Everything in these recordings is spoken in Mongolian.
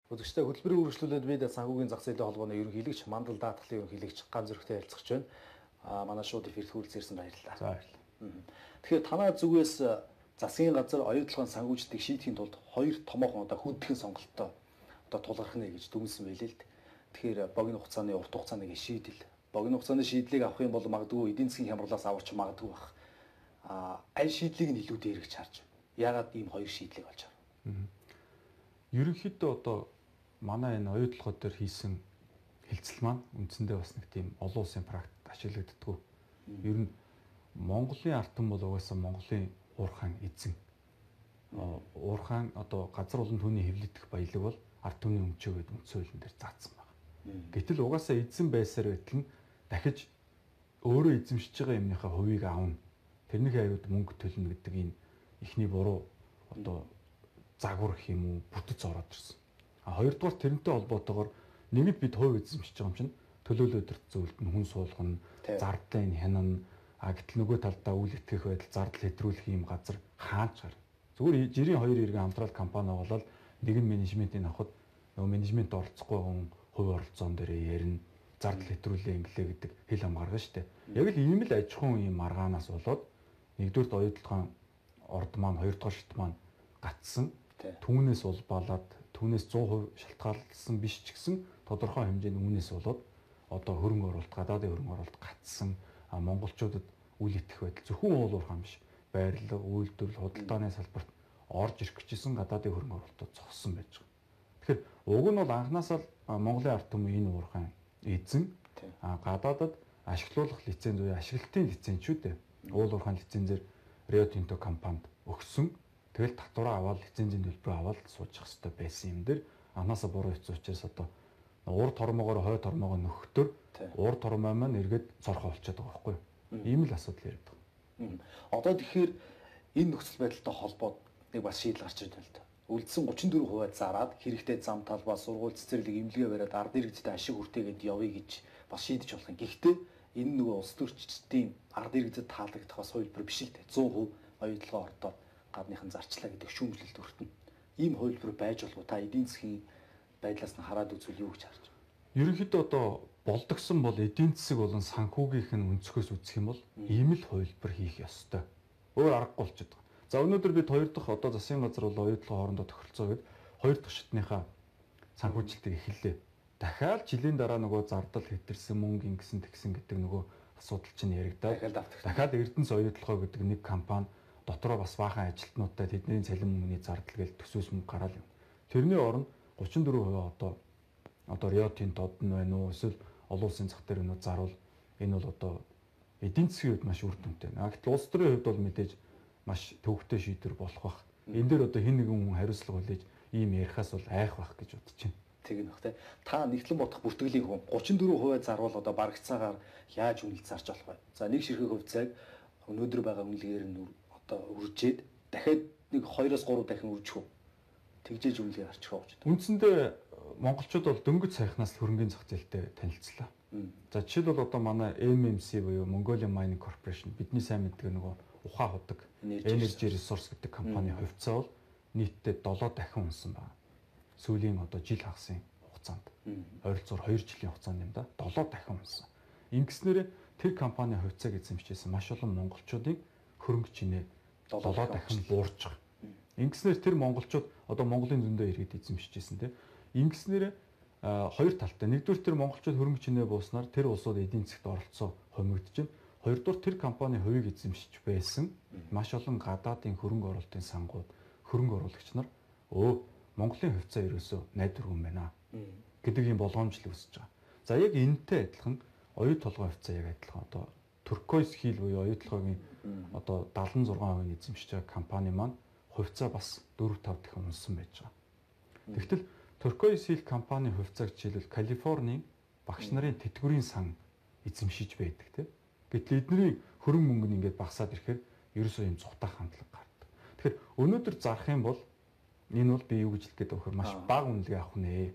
Үзэгчдээ, хөтөлбөрийн үргэлжлүүлээд бид санхүүгийн зах зээлийн холбооны ерөнхийлөгч, Мандал даатгалын ерөнхийлөгч Ган Зөрөгтэй ярилцах гэж байна. Манай шууд эфирт хүрэлцэн ирсэн баярлалаа. За, баярлалаа. Тэгэхээр танаа зүгээс засгийн газар оюун толгойн санхүүжилтийг шийдэхин тулд хоёр томоохон одоо хүндхэн сонголттой одоо тулгарх нэ гэж дүгнсэн байлээ л дээ. Тэгэхээр богино хугацааны, урт хугацааны шийдэл. Богино хугацааны шийдлийг авах юм бол магадгүй эдийн засгийн хямралаас аварч магадгүй байх. Аль шийдлийг нь илүү дээр гэж харж байна? Яагаад ийм хоёр шийдлийг олж харав? Ерөнхийдөө одоо манай энэ оюун толгой дээр хийсэн хэлцэл маань үндсэндээ бас нэг тийм олон улсын практикт ашиглагддаггүй. Ер нь Монголын ард түмэн бол угаасаа Монголын уурхаан эзэн. Уурхаан одоо газар болон түүний хэвлэгдэх баялаг бол ард түмний өмчөө гэдэг үндсэн хуулийн дээр заасан байна. Гэтэл угаасаа эзэн байсаар байтал нь дахиж өөрөө эзэмшиж байгаа юмныхаа хувийг аавна. Тэрнийхээ хариуд мөнгө төлнө гэдэг энэ эхний буруу одоо загвар гэх юм уу, бүтэц ороод ирсэн. А хоёрдугаар тэрнтэй холбоотойгоор нэгд бид хувь эзэмшиж байгаа юм чинь төлөөлөл өдөрт зөвлөлд нь хүн суулгана, зардлын хянана. А гэтэл нөгөө талдаа үйл итгэх байдал, зардал хэтрүүлэх юм газар хаанч гарна. Зүгээр жирийн хоёр иргэн хамтрал компани болоод нэг нь менежментийг авахд нөгөө менежмент оролцохгүй хүн хувь оролцоон дээр ярина, зардал хэтрүүлээ инглээ гэдэг хэл ам гаргана шүү дээ. Яг л ийм л аж ахуйн ийм маргаанаас болоод нэгдүгüрт оюун толгойн орд маань, хоёрдугаар шат маань гатсан. Түүнээс улбаалаад түүнээс 100% шалтгаалсан биш ч гэсэн тодорхой хэмжээний үүнээс болоод одоо хөрөнгө оруулалт, гадаадын хөрөнгө оруулалт гатсан. Монголчуудад үл итгэх байдал зөвхөн уул уурхай биш, байрлал, үйлдвэрлэл, худалдааны салбарт орж ирэх гэжсэн гадаадын хөрөнгө оруулалтууд зогссон байж байгаа. Тэгэхээр уг нь бол анхнаасаа л Монголын ард түмэн энэ уурхайн эзэн, гадаадад ашиглуулах лиценз буюу ашиглалтын лицензчүүд уул уурхайн лицензээр Rio Tinto компанид өгсөн. Тэгэл татвараа аваад лицензийн төлбөрөө аваад суучих хэрэгтэй байсан юм дээр анхнаасаа буруу хийсэн учраас одоо урд тормоогоор хой тормоогоо нөхтөр урд тормой маань эргээд цорхоо болчиход байгаа байхгүй юу? Ийм л асуудал яриад байгаа. Одоо тэгэхээр энэ нөхцөл байдалтай холбоод нэг бас шийдэл гарч ирж байна л да. Үлдсэн 34% зараад хэрэгтэй зам талбай, сургууль, цэцэрлэг, эмнэлгээ бариад ард иргэдтэй ашиг хүртээгээд явъя гэж бас шийдэж болох юм. Гэхдээ энэ нөгөө улс төрчдийн ард иргэдэд таалагдах бас хувилбар биш л дээ. 100% оюун толгой ордоо гадныхан зарчлаа гэдэг шүүмжлэлт өртөн. Ийм хувилбар байж болов уу? Та эдийн засгийн байдлаас нь хараад үзвэл юу гэж харж байна? Ерөнхийдөө одоо болдогсон бол эдийн засаг болон санхүүгийнх нь өнцгөөс үзэх юм бол ийм л хувилбар хийх ёстой. Өөр аргагүй болчиход байгаа. За, өнөөдөр бид хоёр дахь одоо засгийн газар бол оюун толгой хоорондоо тохиролцоо гээд хоёр дахь шатныхаа санхүүжилтийг эхэллээ. Дахиад жилийн дараа нөгөө зардал хэтэрсэн мөнгө ингэсэн тэгсэн гэдэг нөгөө асуудал чинь яригдаад дахиад Эрдэнэс оюун толгой гэдэг нэг компани дотроо бас баахан ажилтнуудтай тэдний цалин мөнгөний зардал гээл төсөөс мөнгө гараал юм. Тэрний оронд 34% одоо Rio Tinto од нь байна уу, эсвэл олон улсын зах дээр өнөө зарвал энэ бол одоо эдийн засгийн хувьд маш үр дүнтэй. Гэтэл улс төрийн хувьд бол мэдээж маш төвөгтэй шийдвэр болох бах. Энэ дээр одоо хэн нэгэн хүн хариуцлага хүлээж ийм ярихаас бол айх байх гэж бодож байна. Тэг нөх те. Та нэгтлэн бодох бүртгэлийн хүн 34% зарвал одоо барагцаагаар яаж үнэлж зарж болох вэ? За, нэг ширхэг хувьцааг өнөөдөр байгаа үнэлгээгээр нь одоо үржээд дахиад нэг 2-оос 3 дахин үржих үү? Тэгжээж үнэлгээ гарчих уу гэж. Үндсэндээ монголчууд бол дөнгөж саяхнаас хөрөнгөний зах зээлтэй танилцлаа. За, жишээлбэл одоо манай MMC буюу Mongolian Mining Corporation, бидний сайн мэддэг нөгөө ухаан худаг Energy Resource гэдэг компани хувьцаа бол нийтдээ 7 дахин унсан байна. Сүүлийн одоо жил хагасын хугацаанд. Ойролцоогоор 2 жилийн хугацаанд юм да. 7 дахин унсан. Ингэснээр тэр компани хувьцааг эзэмшижсэн маш олон монголчуудын хөрөнгө чинээ 7 дахин буурч байгаа. Ингэснээр тэр монголчууд одоо Монголын зөндөө иргэд эзэмшижсэн тийм. Ингэснээр хоёр талтай. Нэгдүгээр, тэр монголчууд хөрөнгө чинээ бууснаар тэр улсууд эдийн засагт оролцоо хомигдож байна. Хоёрдугаар, тэр компани хувийг эзэмшиж байсан маш олон гадаадын хөрөнгө оруулалтын сангууд, хөрөнгө оруулагч нар өө Монголын хувьцаа ерөөсөө найдваргүй юм байна гэдэг юм болгоомжлол үүсэж байгаа. За, яг энэтэй адилхан оюун толгой хувьцаа яг адилхан одоо Turquoise Hill буюу оюун толгойн одоо 76% эзэмшиж байгаа компани маань хувьцаа бас 4 5 дахин унсан байж байгаа. Тэгтэл Turquoise Hill компани хувьцааг жишээлбэл Калифорнийн багш нарын тэтгэврийн сан эзэмшиж байдаг, тийм. Гэтэл эдний хөрөнгө мөнгө нь ингээд багасаад ирэхээр ерөөсөө юм цухтах хандлага гардаг. Тэгэхээр өнөөдөр зарах юм бол энэ бол би юу гэж хэлэх гээд байгаа вэ? Маш бага үнэлгээ авах нэ.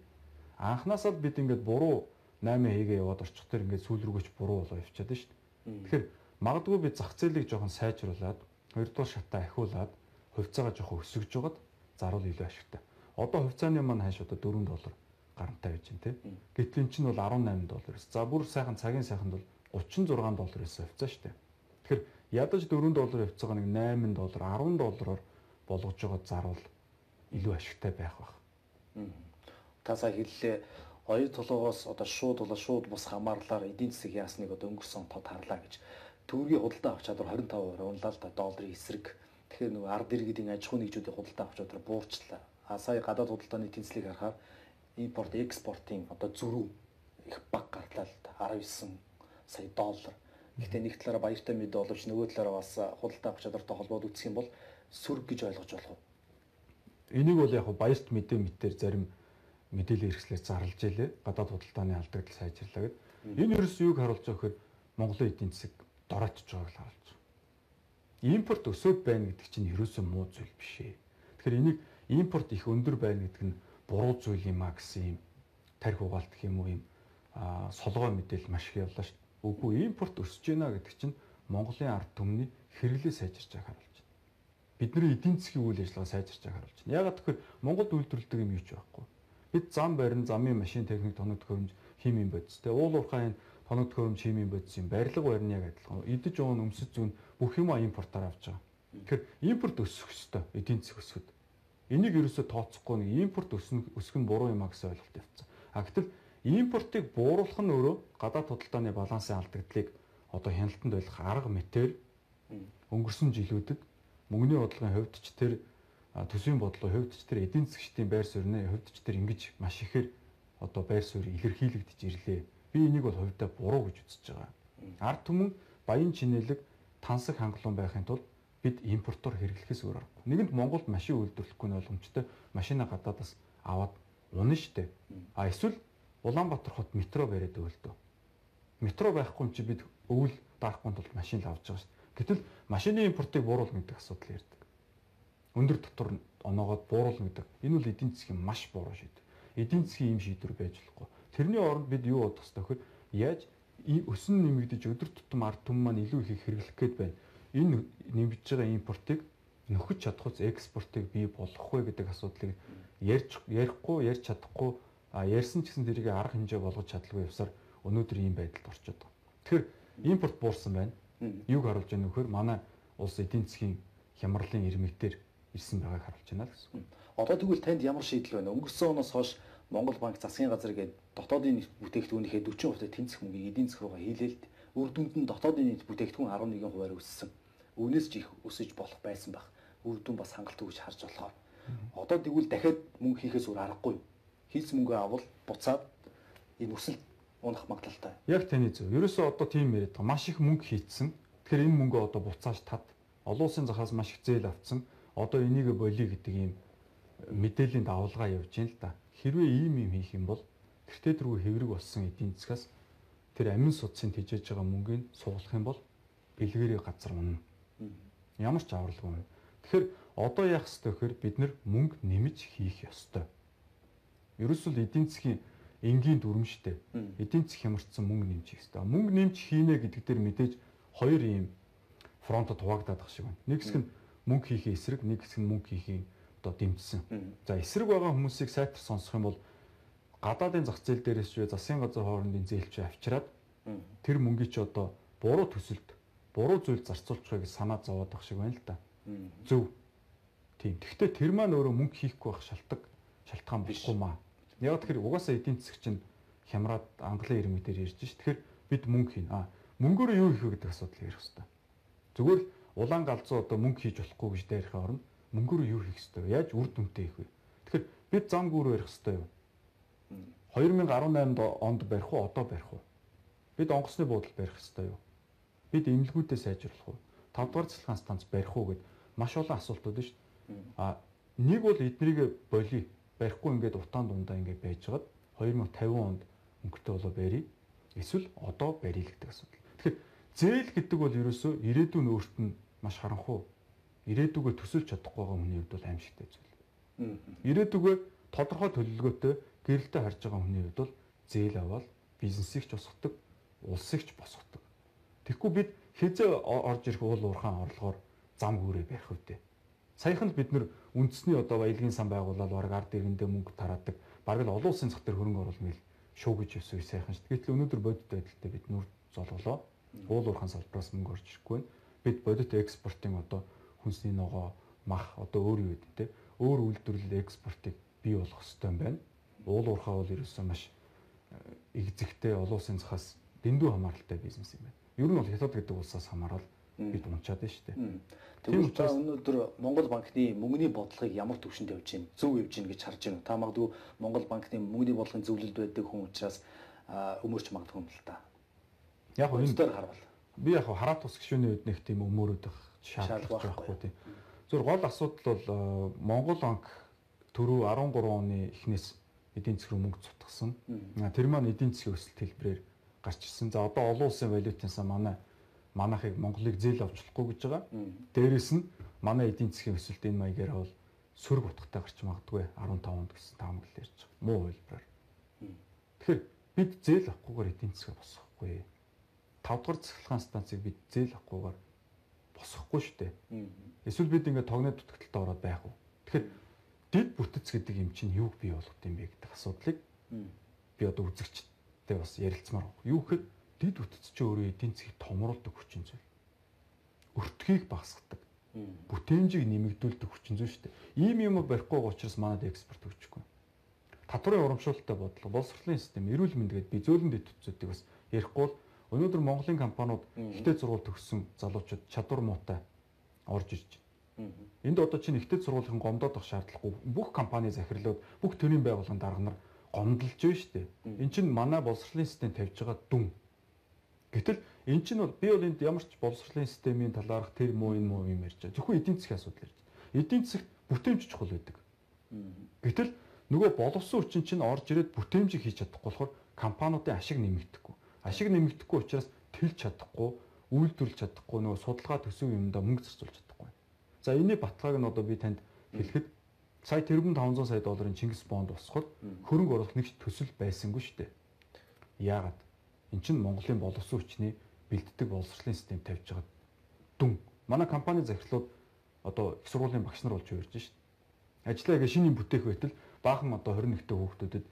Анхнаасаа бид ингээд буруу 8 хийгээ яваад орчих тэр ингээд сүүл рүүгээч буруу болоо явчихад шүү дээ. Тэгэхээр магадгүй би зах зээлийг жоохон сайжруулад, хоёрдугаар шатаа ахиулаад, хувьцаагаа жоохон өсгөж жагаад зарвал илүү ашигтай. Одоо хувьцааны маань ханш одоо 4 доллар гарамтай байж байна, тий. Гэтэл эн чинь бол 18 доллар байсан. За бүр сайхан цагийн сайханд бол 36 доллар байсан хувьцаа шүү дээ. Тэгэхээр ядаж 4 долларын хувьцаагаа нэг 8 доллар, 10 доллараар болгож байгаа зарвал илүү ашигтай байх байх. Та сая хэллээ, оюу толгоогоос одоо шууд болоо шууд бус хамаарлаар эдийн засаг яасныг одоо өнгөрсөн тод харлаа гэж. Төгрөгийн худалдаа авах чадвар 25% унлаа л да, долларын эсрэг. Тэгэхээр нөгөө ард иргэдийн аж ахуйн нэгжүүдийн худалдаа авах чадвар буурчлаа. А сая гадаад худалдааны тэнцлийг харахаар импорт экспортын одоо зөрүү их бага гарлаа л да, 19 сая доллар. Гэхдээ нэг талаараа баяртай мэдээ боловч нөгөө талаараа бас худалдаа авах чадвартай холбоод үзэх юм бол сөрөг гэж ойлгож болох уу? Энийг бол яг баярт мэдээ мэтээр зарим мэдээллийн хэрэгслээр зарлж илээ. Гадаад худалдааны алдагдал сайжирлаа гэд. Энэ ерөөс юуг харуулж байгаа гэхээр Монголын эдийн засаг доройтж байгааг л харуулж байгаа. Импорт өсөөд байна гэдэг чинь ерөөсөө муу зүйл биш ээ. Тэгэхээр энийг импорт их өндөр байна гэдэг нь буруу зүйл юм а гэсэн юм тарих угаалт гэх юм уу, юм солгой мэдээлэл маш их явлаа шүү дээ. Үгүй, импорт өсөж байна гэдэг чинь Монголын ард түмний хэрэглээ сайжирч байгааг харуулж байна. Бидний эдийн засгийн үйл ажиллагаа сайжирч байгааг харуулж байна. Яагаад гэвэл Монголд үйлдвэрлэдэг юм юу ч байхгүй. Бид зам барин, замын машин, техник, тоног төхөөрөмж, химийн бодис, тэ уул уурхайн тоног төхөөрөмж, химийн бодис юм барилга барин яг адилхан. Идэж уун, өмсөж зүүн бүх юмаа импортоор авч байгаа. Тэгэхээр импорт өсөх ёстой эдийн засаг өсөхөд. Энийг ерөөсөө тооцохгүй нэг импорт өсөх нь буруу юм а гэсэн ойлголт явцсан. А гэтэл импортыг бууруулах нь өөрөө гадаад худалдааны балансын алдагдлыг одоо хяналтанд байлгах арга мэтээр өнгөрсөн жилүүдэд мөнгөний бодлогын хувьд ч тэр төсвийн бодлогын хувьд ч тэр эдийн засгчдын байр суурины хувьд ч тэр ингэж маш ихээр одоо байр суурь илэрхийлэгдэж ирлээ. Би энийг бол хувьдаа буруу гэж үзэж байгаа. Ард түмэн баян чинэлэг тансаг хангалуун байхын тулд бид импортоор хэрэглэхээс өөр аргагүй. Нэгэнт Монголд машин үйлдвэрлэхгүй нь ойлгомжтой. Машина гадаадас аваад унана штэ. А эсвэл Улаанбаатар хот метро бариад өгөл дөө. Метро байхгүй юм чи бид өвөл дарахгүй тулд машин л авч байгаа штэ. Гэтэл машины импортыг бууруулна гэдэг асуудал ярьдаг. Өндөр татвар оноогоод бууруулна гэдэг. Энэ бол эдийн засгийн маш буруу шийдвэр. Эдийн засгийн ийм шийдвэр байж болохгүй. Тэрний оронд бид юу бодох ёстой гэхээр яаж өсөн нэмэгдэж өдөр тутам ард түмэн маань илүү их хэрэглэх гээд байна. Энэ нэмэгдэж байгаа импортыг нөхөж чадах үс экспортыг бий болгох вэ гэдэг асуудлыг ярихгүй, ярьж чадахгүй, ярьсан ч гэсэн тэрийг арга хэмжээ болгож чадалгүй явсаар өнөөдөр ийм байдалд орчод байгаа. Тэгэхээр импорт буурсан байна. Юуг харуулж байна вэ гэхээр манай улс эдийн засгийн хямралын ирмэг дээр ирсэн байгааг харуулж байна л гэсэн. Одоо тэгвэл танд ямар шийдэл байна? Өнгөрсөн оноос хойш Монгол банк засгийн газар гээд дотоодын нийт бүтээгдэхүүнийхээ 40% тэнцэх мөнгийг эдийн засаг руугаа хийлээлт. Үр дүнд нь дотоодын нийт бүтээгдэхүүн 11%-аар өссөн. Үүнээс ч их өсөж болох байсан байх. Үр дүн бас хангалттай гэж харж болохоор. Одоо тэгвэл дахиад мөнгө хийхээс өөр аргагүй. Хийц мөнгөө авал буцаад энэ өсөлт унах магадлалтай. Яг таны зөв. Ерөөсөө одоо тийм яриад байгаа. Маш их мөнгө хийцсэн. Тэгэхээр энэ мөнгөө одоо буцааж тат. Олон улсын захаас маш их зээл авцсан. Одоо энийг болиё гэдэг ийм мэдээллийн давалгаа явж байна л да. Хэрвээ ийм юм хийх юм бол тэртээ тэргүй хэврэг болсон эдийн засгаас тэр амин судсын тэжээж байгаа мөнгийг суулгах юм бол бэлгээрээ газар унана. Ямар ч авралгүй юм. Тэгэхээр одоо яах ёстой гэхээр бид нар мөнгө нэмж хийх ёстой. Ерөөсөө л эдийн засгийн энгийн дүрм штэ. Эдийн засаг хямарчсан мөнгө нэмж хийх ёстой. Мөнгө нэмж хийнэ гэдэг дээр мэдээж хоёр ийм фронтод хуваагдаад байгаа шиг байна. Нэг хэсэг нь мөнгө хийхийн эсрэг, нэг хэсэг нь мөнгө хийхийн одоо дэмжсэн. За эсрэг байгаа хүмүүсийг сайтар сонсох юм бол гадаадын зах зээл дээрээс ч засгийн газар хоорондын зээл чи авчираад тэр мөнгийг чи одоо буруу төсөлд, буруу зүйлд зарцуулчихъя гэж санаа зовоод байх шиг байна л да. Зөв. Тийм. Тэгэхдээ тэр маань өөрөө мөнгө хийхгүй байх шалтгаан болохгүй маа. Яг тэгэхээр угаасаа эдийн засаг чинь хямраад ангалын ирмэг дээр ирж ш. Тэгэхээр бид мөнгө хийнэ. Мөнгөөрөө юу хийх вэ гэдэг асуудал ярих хэрэгтэй. Зүгээр л улаан галзуу одоо мөнгө хийж болохгүй гэж дайрахын оронд мөнгөөрөө юу хийх ёстой вэ? Яаж үр дүнтэй хийх вэ? Тэгэхээр бид зам гүүр барих ёстой юу? 2018 онд барих уу, одоо барих уу? Бид онгоцны буудал барих ёстой юу? Бид эмнэлгүүдээ сайжруулах уу? 5 дугаар цэцлэгийн станц барих уу гэд маш олон асуултууд байна шүү дээ. Нэг бол эднэрийг болиё. Барихгүй ингээд утаан дундаа ингээд байжгаад 2050 онд өнгөртөө болоо барья. Эсвэл одоо барья гэдэг асуудал. Тэгэхээр зээл гэдэг бол ерөөсөө ирээдүйн өөрт нь маш харанхуй. Ирээдүгөө төсөөлж чадахгүй байгаа хүний хувьд бол аимшигтай зүйл. Ирээдүгөө тодорхой төлөвлөгөөтэй гэрэлтэй харж байгаа хүний хувьд бол зээл аваад бизнесийг ч босгодог, улсыг ч босгодог. Тэгэхгүй бид хэзээ орж ирэх уул уурхаан орлогоор зам гүүрээ барих үедээ. Саяхан л бид нэр үндэсний одоо баялагын сан байгуулаад бараг ард иргэндээ мөнгө тараадаг. Бараг л олон улсын зах дээр хөрөнгө оруулалт мэл шүүгэж явсан үе сайхан шүү дээ. Гэтэл өнөөдөр бодит байдалтай бид нүр золголоо. Уул уурхайн салбараас мөнгө орж ирэхгүй байна. Бид бодит экспортын одоо хүнсний ногоо, мах одоо өөр юу гэдэг те. Өөр үйлдвэрлэл экспортыг бий болгох ёстой юм байна. Уул уурхай бол ерөөсөө маш эгзэгтэй олон улсын захаас дэндүү хамааралтай бизнес юм байна. Ер нь бол Хятад гэдэг улсаас хамаарал бид унчаад байна шүү дээ. Тэгвэл та өнөөдөр Монгол банкны мөнгөний бодлогыг ямар түвшинд явж байна? Зөв явж байна гэж харж байна уу? Та магадгүй Монгол банкны мөнгөний бодлогын зөвлөлд байдаг хүн учраас өмөрч магадгүй юм л та. Яг энэ дээр харвал. Би яг хараат ус гишүүний үед нэг тийм өмөрөдөх шаардлага байхгүй тийм. Зүгээр гол асуудал бол Монгол банк түрүү 13 оны эхнээс эдийн засаг руу мөнгө цутгасан. Тэр маань эдийн засгийн өсөлт хэлбэрээр гарч ирсэн. За одоо олон улсын валютын сан манайхыг Монголыг зээл авч болохгүй гэж байгаа. Дээрээс нь манай эдийн засгийн өсөлт энэ маягаар бол сөрөг утгатай гарч магадгүй 15 онд гэсэн таамаглал ярьж байгаа. Муу хувилбараар. Тэгэхээр бид зээл авахгүйгээр эдийн засгаа босгохгүй. 5 дугаар цахилгаан станцыг бид зээл авахгүйгээр босгохгүй шүү дээ. Эсвэл бид ингээд тогны дутагдaltaд ороод байх уу? Тэгэхээр дэд бүтэц гэдэг юм чинь юуг бий болгох юм бэ гэдэг асуудлыг би одоо үзэгчтэй бас ярилцмаар байна. Юу гэхээр дэд бүтэц чинь өөрөө эдийн засгийг томруулдаг хүчин зүйл. Өртгийг багасгадаг. Бүтээмжийг нэмэгдүүлдэг хүчин зүйл шүү дээ. Ийм юм барихгүй учраас манад экспорт хөгжихгүй. Татварын урамшуулалтай бодлого, боловсролын систем, эрүүл мэнд гэдээ би зөөлөн дэд бүтцүүдийг бас ярихгүй бол өнөөдөр Монголын компаниуд ихтэй сургууль төгссөн залуучууд чадвар муутай орж ирж байна. Энд одоо чинь ихтэй сургуулийн гомдоод авах шаардлагагүй. Бүх компани захирлууд, бүх төрийн байгууллагын дарга нар гомдолж байна шүү дээ. Эн чинь манай боловсролын систем тавьж байгаа дүн. Гэтэл эн чинь бол би бол энд ямар ч боловсролын системийн талаарх тэр муу энэ муу юм ярьж байгаа. Зөвхөн эдийн засгийн асуудал ярьж байна. Эдийн засагт бүтээмж чухал байдаг. Гэтэл нөгөө боловсон хүчин чинь орж ирээд бүтээмжийг хийж чадахгүй болохоор компаниудын ашиг нэмэгдэхгүй. Ашиг нэмэгдэхгүй учраас төлж чадахгүй, үйлдвэрлэж чадахгүй, нөгөө судалгаа төсөв юмдаа мөнгө зарцуулж чадахгүй. За энэний баталгааг нь одоо би танд хэлэхэд сая 3500 сая долларын Чингис бонд босгоход хөрөнгө оруулах нэг ч төсөл байсангүй шүү дээ. Яагаад? Эн чинь Монголын боловсон хүчний бэлддэг боловсролын систем тавьж байгаа дүн. Манай компани захирлууд одоо их сургуулийн багш нар болж хувирж шít. Ажлаа ингээ шинэ юм бүтээх байтал баахан одоо 21-тэй хүүхдүүдэд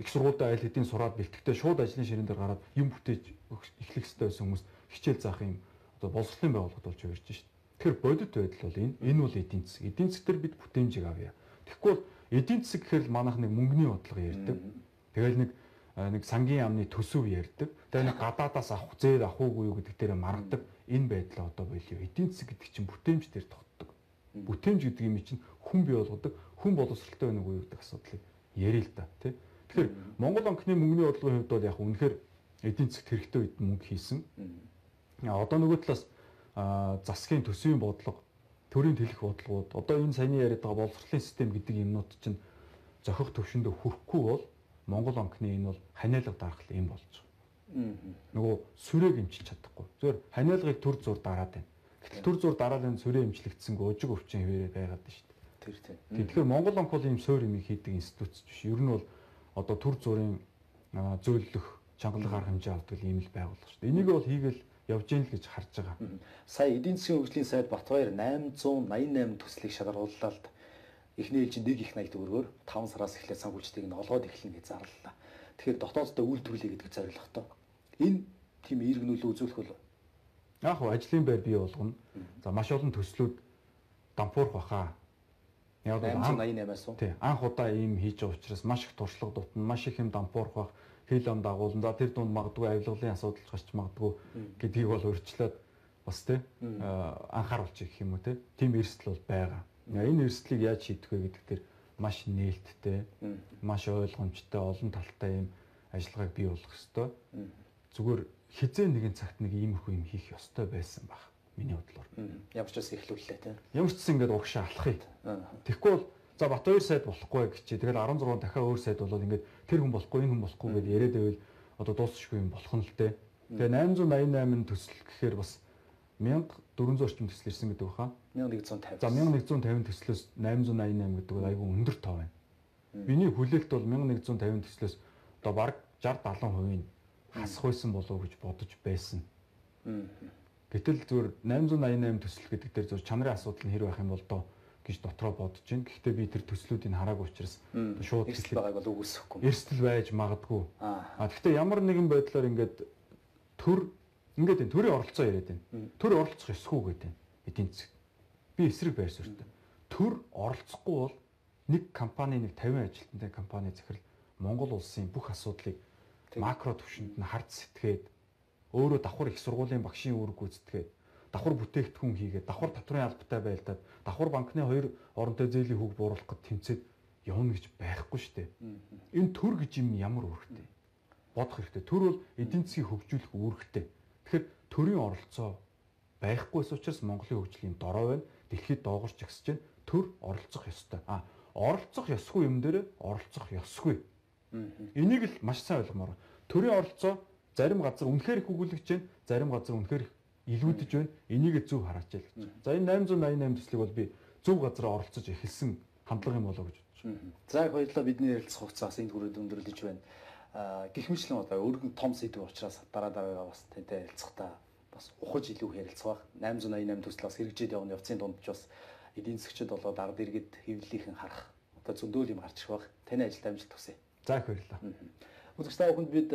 их сургуультай айл хэдийн сураад бэлтгэхдээ шууд ажлын ширээн дээр гараад юм бүтээж эхлэх ёстой байсан хүмүүс хичээл заах юм одоо боловсролын байгууллагад болж хувирж шít. Тэгэхээр бодит байдал бол энэ бол эдийн засаг. Эдийн засаг дээр бид бүтээмжийг авъя. Тэгэхгүй бол эдийн засаг гэхээр л манайх нэг мөнгөний бодлого ярьдаг. Тэгэл нэг сангийн яамны төсөв ярьдаг. Тэгээ нэг гадаадаас авах зээл авах уугүй юу гэдэг дээр маргадаг. Энэ байдлаа одоо болио. Эдийн засаг гэдэг чинь бүтээмж дээр тогтдог. Бүтээмж гэдэг юм чинь хүн бий болгодог, хүн боловсралтай байна уу гэдэг асуудлыг ярил л да, тий. Тэгэхээр Монгол банкны мөнгөний бодлогын хувьд бол яг үнэхээр эдийн засагт хэрэгтэй үед мөнгө хийсэн. Одоо нөгөө талаас засгийн төсвийн бодлого, төрийн тэлэх бодлогууд, одоо энэ саяны яриад байгаа боловсролын систем гэдэг юмнууд чинь зохих төвшөндөө хүрэхгүй бол Монгол банкны энэ бол ханиалга дарах юм болж байгаа. Нөгөө сүрээг эмчилж чадахгүй. Зүгээр ханиалгыг төр зур дараад байна. Гэтэл төр зур дараад энэ сүрээ эмчлэгдсэнгүй ожиг өвчин хэвээрээ байгаад байна шүү дээ. Тэр тийм. Тэгэхээр Монгол банк бол ийм суур юм хийдэг институт биш. Ер нь бол одоо төр зурын зөөллөх, чангалах арга хэмжээ авдаг ийм л байгууллага шүү дээ. Энийг бол хийгээл явж гин л гэж харж байгаа. Сая эдийн засгийн хөгжлийн сайд Батбаяр 888 төслийг шалгарууллаа л да. Эхний ээлжинд 1 их 80 төгрөгөөр 5 сараас эхлээд санхүүжилтийг нь олгоод эхэлнэ гэж зарлалаа. Тэгэхээр дотооддоо үйлдвэрлэе гэдэг зорилготой. Энэ тийм эерэг нөлөө үзүүлэх бол яг хөө ажлын байр бий болгоно. За маш олон төслүүд дампуурах баха. Яг 888-аас уу? Тий. Анх удаа ийм хийж байгаа учраас маш их туршлага дутна, маш их юм дампуурах бах, хэл ам дагуулна. За тэр дунд магадгүй авилгалын асуудал гарч магадгүй гэдгийг бол урьдчилаад бас тий анхааруулчих гэх юм уу тий. Тийм эрсдэл бол байгаа. Энэ эрсдлийг яаж шийдэх вэ гэдэг дээр маш нээлттэй, маш ойлгомжтой, олон талтай ийм ажиллагааг бий болгох ёстой. Зүгээр хизээ нэгэн цагт нэг иймэрхүү юм хийх ёстой байсан баг. Миний бодлоор. Ямар ч байсан эхлүүллээ тий. Ямар ч гэсэн ингээд урагшаа алхахыг. Тэгэхгүй бол за Батбаяр сайд болохгүй гэж чи тэгэл 16 дахиад өөр сайд болоод ингээд тэр хүн болохгүй, энэ хүн болохгүй гэдээ яриад байвал одоо дуусшгүй юм болох нь л дээ. Тэгээ 888 төсөл гэхээр бас 1400 орчим төсөл ирсэн гэдэг баха. 1150. За 1150 төслөөс 888 гэдэг бол айгүй өндөр тоо байна. Миний хүлээлт бол 1150 төслөөс одоо бараг 60 70% нь хасах байсан болов уу гэж бодож байсан. Гэтэл зүгээр 888 төсөл гэдэг дээр зүгээр чанарын асуудал нь хэр байх юм бол доо гэж дотроо бодож байна. Гэхдээ би тэр төслүүдийг хараагүй учраас шууд эрсдэл байгааг бол үгүйсэхгүй. Эрсдэл байж магадгүй. А гэхдээ ямар нэгэн байдлаар ингээд төр ингээд энэ төрийн оролцоо яриад байна. Төр оролцох ёсгүй гэдэг байна. Эдийн засаг. Би эсрэг байр суурьтай. Төр оролцохгүй бол нэг компани, нэг 50 ажилтнтай компани захирал Монгол улсын бүх асуудлыг макро түвшинд нь хард сэтгээд, өөрөө давхар их сургуулийн багшийн үүрэг гүйцэтгээд, давхар бүтээгдэхүүн хийгээд, давхар татврын албатай байлдаад, давхар банкны хоёр оронтой зээлийн хүүг бууруулах гэд тэмцээд явна гэж байхгүй шүү дээ. Энэ төр гэж юм ямар үүрэгтэй? Бодох хэрэгтэй. Төр бол эдийн засгийг хөгжүүлэх үүрэгтэй. Тэгэхээр төрийн оролцоо байхгүйс учраас Монголын хөгжлийн дорой байна. Дэлхийд доогоорч жагсаж байна. Төр оролцох ёстой. А оролцох ёсгүй юм дээр оролцох ёсгүй. Энийг л маш сайн ойлгомоор. Төрийн оролцоо зарим газар үнэхээр их өгүүлэгч байна, зарим газар үнэхээр их илүүдэж байна. Энийг зөв хараач л гэж. За, энэ 888 төслийг бол би зөв газар оролцож эхэлсэн хандлага юм болоо гэж бодож байна. За, их баярлалаа. Бидний ярилцах хугацаас энд хүрээд өндөрлөж байна. Гэх мэтлэн одоо өргөн том сэдв учраас дараа дараагаа бас тантай ярилцахдаа бас ухаж илүү ярилцах байх. 888 төсөл бас хэрэгжээд явна явцын дунд ч бас эдийн засгчид болоод ард иргэд хэвлэлийнхэн харах одоо зөндөөл юм гарч ирэх байх. Таны ажилд амжилт хүсье. За, их баярлалаа. Үзэгч та бүхэнд бид